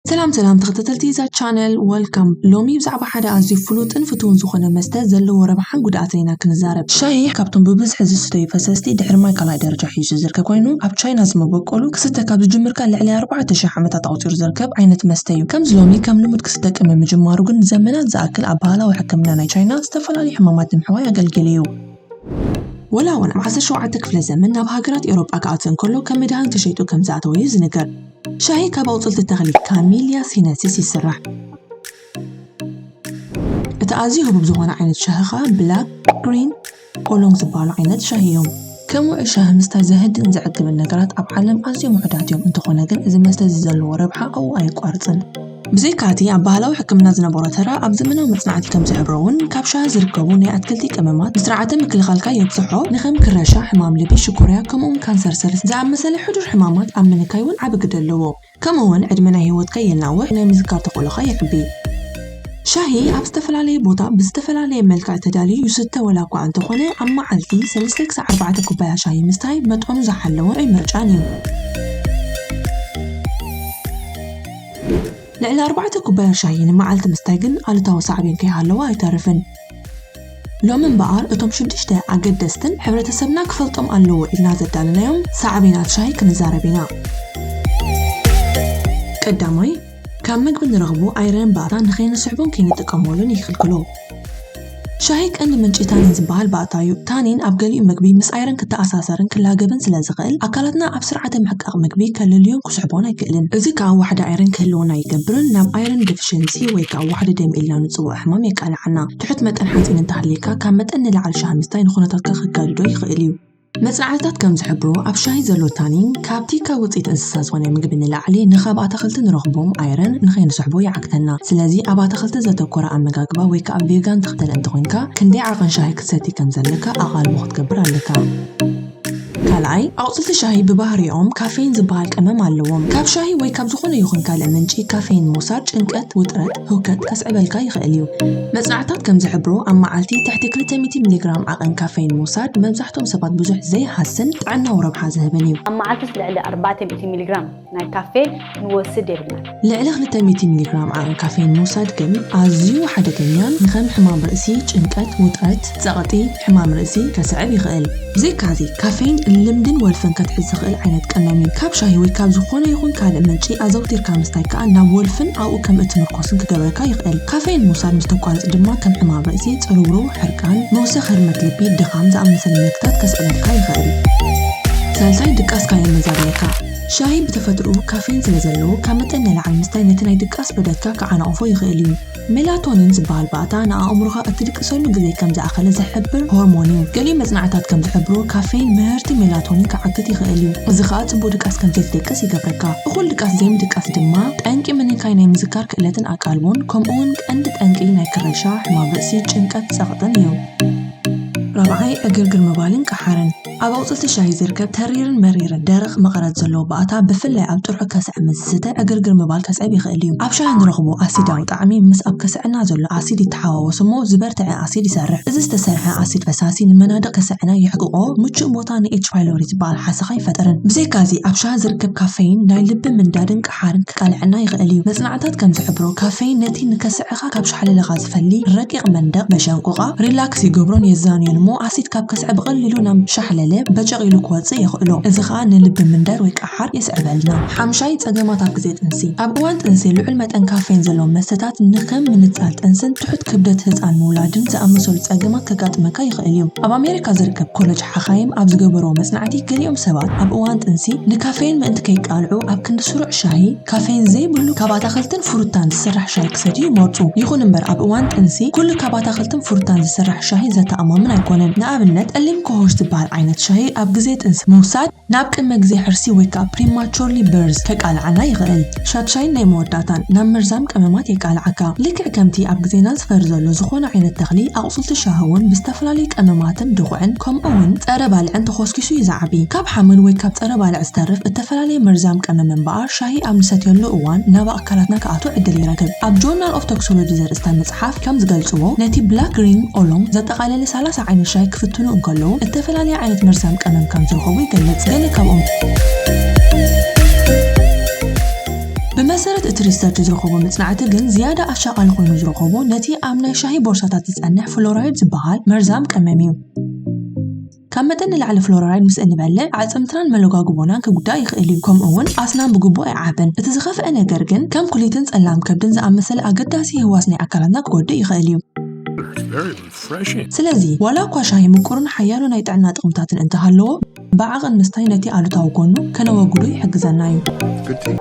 ሰላም ሰላም ተኸታተልቲ እዛ ቻነል፣ ወልካም። ሎሚ ብዛዕባ ሓደ ኣዝዩ ፍሉጥን ፍቱውን ዝኾነ መስተ ዘለዎ ረብሓን ጉድኣትን ኢና ክንዛረብ። ሻሂ ካብቶም ብብዝሒ ዝስተዩ ፈሰስቲ ድሕሪ ማይ ካልኣይ ደረጃ ሒዙ ዝርከብ ኮይኑ፣ ኣብ ቻይና ዝመበቆሉ ክስተ ካብ ዝጅምር ከኣ ልዕሊ ኣርባዕተ ሽሕ ዓመታት ኣቑጺሩ ዝርከብ ዓይነት መስተ እዩ። ከምዚ ሎሚ ከም ልሙድ ክስተ ቅድሚ ምጅማሩ ግን ንዘመናት ዝኣክል ኣብ ባህላዊ ሕክምና ናይ ቻይና ዝተፈላለዩ ሕማማት ንምሕዋይ ኣገልጊሉ እዩ። ወላ እውን ኣብ ዓሰርተ ሸውዓተ ክፍለ ዘመን ናብ ሃገራት ኤውሮጳ ክኣቱ እንከሎ ከም መድሃኒት ተሸይጡ ከም ዝኣተወ እዩ ዝንገር። ሻሂ ካብ ኣውፅልቲ ተኽሊ ካሚልያ ሲነንሲስ ይስራሕ። እቲ ኣዝዩ ህቡብ ዝኾነ ዓይነት ሻሂ ከዓ ብላክ ግሪን ኦሎንግ ዝበሃሉ ዓይነት ሻሂ እዮም። ከም ውዑይ ሻሂ ምስታይ ዘህድእን ዘዕግብን ነገራት ኣብ ዓለም ኣዝዮም ውሑዳት እዮም። እንተኾነ ግን እዚ መስተ እዚ ዘለዎ ረብሓ ኣብኡ ኣየቋርፅን። ብዘይካቲ ኣብ ባህላዊ ሕክምና ዝነበሮ ተራ ኣብ ዘመናዊ መጽናዕቲ ከም ዝሕብሮ እውን ካብ ሻሂ ዝርከቡ ናይ ኣትክልቲ ቀመማት ንስርዓተ ምክልኻልካ የብዝሖ፣ ንከም ክረሻ፣ ሕማም ልቢ፣ ሽኮርያ ከምኡ እውን ካንሰር ሰልስ ዝኣመሰለ ሕዱር ሕማማት ኣብ ምንካይ እውን ዓቢ ግደ ኣለዎ። ከምኡ እውን ዕድመ ናይ ህይወትካ የናውሕ፣ ናይ ምዝካር ተኽእሎኻ የዕቢ። ሻሂ ኣብ ዝተፈላለየ ቦታ ብዝተፈላለየ መልክዕ ተዳልዩ ይስተ ወላ እኳ እንተኾነ ኣብ መዓልቲ ሰለስተ ክሳዕ ኣርባዕተ ኩባያ ሻሂ ምስታይ መጠኑ ዝሓለወ ምርጫን እዩ። ልዕሊ ኣርባዕተ ኩባያ ሻሂ ንመዓልቲ ምስታይ ግን ኣሉታዊ ሳዕቤን ከይሃለዎ ኣይተርፍን። ሎሚ እምበኣር እቶም ሽዱሽተ ኣገደስትን ሕብረተሰብና ክፈልጦም ኣለዎ ኢልና ዘዳለናዮም ሳዕቤናት ሻሂ ክንዛረብ ኢና። ቀዳማይ፣ ካብ ምግቢ ንረኽቦ ኣይረን ባእታ ንኸይንስሕቦን ከይንጥቀመሉን ይኽልክሎ። ሻሂ ቀንዲ ምንጪ ታኒን ዝበሃል ባእታ እዩ። ታኒን ኣብ ገሊኡ ምግቢ ምስ ኣይረን ክተኣሳሰርን ክላገብን ስለ ዝኽእል፣ ኣካላትና ኣብ ስርዓተ ምሕቃቕ ምግቢ ከለልዮን ክስሕቦን ኣይክእልን። እዚ ከኣ ዋሕዲ ኣይረን ክህልወና ይገብርን ናብ ኣይረን ዴፊሽንሲ ወይ ከኣ ዋሕዲ ደም ኢልና ንጽውዖ ሕማም የቃልዓና። ትሑት መጠን ሓጺን እንተሃልየካ፣ ካብ መጠን ንላዕሊ ሻሂ ምስታይ ንኹነታትካ ከጋድዶ ይኽእል እዩ። መጽናዕትታት ከም ዝሕብሮ፣ ኣብ ሻሂ ዘሎ ታኒን ካብቲ ካብ ውጽኢት እንስሳ ዝኾነ ምግቢ ንላዕሊ ንኻብ ኣታኽልቲ ንረኽቦም ኣይረን ንኸይንስሕቦ ይዓግተና። ስለዚ ኣብ ኣታኽልቲ ዘተኮረ ኣመጋግባ ወይ ከኣ ቬጋን ትኽተል እንተኾይንካ፣ ክንደይ ዓቐን ሻሂ ክትሰቲ ከም ዘለካ ኣቓልቦ ክትገብር ኣለካ። ካልኣይ፣ ኣቑጽልቲ ሻሂ ብባህሪኦም ካፌን ዝበሃል ቀመም ኣለዎም። ካብ ሻሂ ወይ ካብ ዝኾነ ይኹን ካልእ ምንጪ ካፌን ምውሳድ ጭንቀት፣ ውጥረት፣ ህውከት ከስዕበልካ ይኽእል እዩ። መጽናዕትታት ከም ዝሕብሮ፣ ኣብ መዓልቲ ትሕቲ ክልተ ሚእቲ ሚሊግራም ዓቐን ካፌን ምውሳድ መብዛሕትኦም ሰባት ብዙሕ ዘይሃስን ጥዕናዊ ረብሓ ዝህብን እዩ። ኣብ መዓልቲ ውስጥ ልዕሊ ኣርባዕተ ሚእቲ ሚሊግራም ናይ ካፌን ንወስድ የብልናን። ልዕሊ ክልተ ሚእቲ ሚሊግራም ዓቐን ካፌን ምውሳድ ግን ኣዝዩ ሓደገኛን ንኸም ሕማም ርእሲ፣ ጭንቀት፣ ውጥረት፣ ጸቕጢ፣ ሕማም ርእሲ ከስዕብ ይኽእል። ብዘይካዚ፣ ካፌን ልምድን ወልፍን ከትሕዝ ዝኽእል ዓይነት ቀመም እዩ። ካብ ሻሂ ወይ ካብ ዝኾነ ይኹን ካልእ ምንጪ ኣዘውቲርካ ምስታይ ከኣ ናብ ወልፍን ኣብኡ ከም እትምርኮስን ክገብረካ ይኽእል። ካፌን ምውሳድ ምስ ተቋርጽ ድማ ከም ሕማም ርእሲ፣ ጽርውርው፣ ሕርቃን፣ ምውሳኽ ህርመት ልቢ፣ ድኻም ዝኣመሰለ ምልክታት ከስዕበልካ ይኽእል። ሳልሳይ፣ ድቃስካ የመዛብለካ። ሻሂ ብተፈጥሮኡ ካፌን ስለ ዘለዎ፣ ካብ መጠን ንላዕሊ ምስታይ ነቲ ናይ ድቃስ ዑደትካ ክዓናቕፎ ይኽእል እዩ። ሜላቶኒን ዝበሃል ባእታ ንኣእምሮኻ እትድቅሰሉ ግዜ ከም ዝኣኸለ ዝሕብር ሆርሞን እዩ። ገሊኡ መጽናዕትታት ከም ዝሕብሮ፣ ካፌን ምህርቲ ሜላቶኒን ክዓግት ይኽእል እዩ። እዚ ኸኣ ጽቡቕ ድቃስ ከም ዘይትደቅስ ይገብረካ። እኹል ድቃስ ዘይምድቃስ ድማ ጠንቂ ምንካይ ናይ ምዝካር ክእለትን ኣቃልቦን፣ ከምኡውን ቀንዲ ጠንቂ ናይ ክረሻ፣ ሕማም ርእሲ፣ ጭንቀት፣ ጸቕጥን እዩ። ራብዓይ፣ ዕግርግር ምባልን ቅሓርን። ኣብ ኣቑጽልቲ ሻሂ ዝርከብ ተሪርን መሪርን ደረቕ መቐረት ዘለዎ ባእታ፣ ብፍላይ ኣብ ጥርሑ ከስዐ ምስ ዝስተ፣ ዕግርግር ምባል ከስዕብ ይኽእል እዩ። ኣብ ሻሂ ንረኽቦ ኣሲዳዊ ጣዕሚ ምስ ኣብ ከስዐና ዘሎ ኣሲድ ይተሓዋወስ እሞ፣ ዝበርትዐ ኣሲድ ይሰርሕ። እዚ ዝተሰርሐ ኣሲድ ፈሳሲ ንመናድቕ ከስዐና የሕቅቆ፣ ምቹእ ቦታ ንኤች ፓይሎሪ ዝበሃል ሓሰኻ ኣይፈጥርን። ብዘይካዚ፣ ኣብ ሻሂ ዝርከብ ካፌን ናይ ልቢ ምንዳድን ቅሓርን ክቃልዐና ይኽእል እዩ። መጽናዕትታት ከም ዝሕብሮ፣ ካፌን ነቲ ንከስዐኻ ካብ ሻሕለለኻ ዝፈሊ ረቂቕ መንደቕ መሸንቆቓ ሪላክስ ይገብሮን የዛንዮን እሞ፣ ኣሲድ ካብ ከስዐ ብቐሊሉ ናብ ሻሕለለ በጨቕ ኢሉ ክወጽእ የኽእሎ። እዚ ኸኣ ንልቢ ምንዳድ ወይ ቅሓር የስዕበልና። ሓምሻይ፣ ጸገማት ኣብ ግዜ ጥንሲ። ኣብ እዋን ጥንሲ ልዑል መጠን ካፌን ዘለዎም መስተታት ንከም ምንጻል ጥንስን ትሑት ክብደት ህጻን ምውላድን ዝኣመሰሉ ጸገማት ከጋጥመካ ይኽእል እዩ። ኣብ ኣሜሪካ ዝርከብ ኮለጅ ሓኻይም ኣብ ዝገበርዎ መጽናዕቲ፣ ገሊኦም ሰባት ኣብ እዋን ጥንሲ ንካፌን ምእንቲ ከይቃልዑ ኣብ ክንዲ ስሩዕ ሻሂ፣ ካፌን ዘይብሉ ካብ ኣታኽልትን ፍሩታን ዝስራሕ ሻሂ ክሰትዩ ይመርጹ። ይኹን እምበር፣ ኣብ እዋን ጥንሲ ኩሉ ካብ ኣታኽልትን ፍሩታን ዝስራሕ ሻሂ ዘተኣማምን ኣይኮነን። ንኣብነት፣ ጸሊም ኮሆሽ ዝበሃል ዓይነት ሻሂ ኣብ ግዜ ጥንሲ ምውሳድ ናብ ቅድመ ግዜ ሕርሲ ወይ ከኣ ፕሪማቹርሊ በርዝ ከቃልዓና ይኽእል። ሻት ሻሂን ናይ መወዳእታን ናብ መርዛም ቀመማት የቃልዓካ። ልክዕ ከምቲ ኣብ ግዜና ዝፈሪ ዘሎ ዝኾነ ዓይነት ተኽሊ፣ ኣቑጽልቲ ሻሂ እውን ብዝተፈላለዩ ቀመማትን ድኹዕን ከምኡ እውን ጸረ ባልዕን ተኾስኪሱ እዩ ዝዓቢ። ካብ ሓመድ ወይ ካብ ጸረ ባልዕ ዝተርፍ እተፈላለየ መርዛም ቀመም እምበኣር፣ ሻሂ ኣብ ንሰትየሉ እዋን ናብ ኣካላትና ክኣቱ ዕድል ይረክብ። ኣብ ጆርናል ኦፍ ቶክሶሎጂ ዘርእስታ መጽሓፍ ከም ዝገልጽዎ፣ ነቲ ብላክ ግሪን ኦሎንግ ዘጠቓለለ ሰላሳ ዓይነት ሻሂ ክፍትኑ እንከለዉ፣ እተፈላለየ ዓይነት መርዛም ቀመም ከም ዝረኸቡ ይገልጽ። ገለ ካብኦም ብመሰረት እቲ ሪሰርች ዝረኸቦ መጽናዕቲ ግን ዝያዳ ኣሻቓሊ ኮይኑ ዝረኸቦ ነቲ ኣብ ናይ ሻሂ ቦርሳታት ዝጸንሕ ፍሎራይድ ዝበሃል መርዛም ቀመም እዩ። ካብ መጠን ንላዕሊ ፍሎራይድ ምስ እንበልዕ ኣዕጽምትናን መለጓግቦናን ክጉዳእ ይኽእል እዩ። ከምኡ እውን ኣስናን ብግቡእ ኣይዓብን። እቲ ዝኸፍአ ነገር ግን ከም ኩሊትን ጸላም ከብድን ዝኣመሰለ ኣገዳሲ ህዋስ ናይ ኣካላትና ክጎድእ ይኽእል እዩ። ስለዚ ዋላ እኳ ሻሂ ምቁርን ሓያሎ ናይ ጥዕና ጥቕምታትን እንተሃለዎ፣ ብዓቕን ምስታይ ነቲ ኣሉታዊ ጎኑ ከነወግዶ ይሕግዘና እዩ።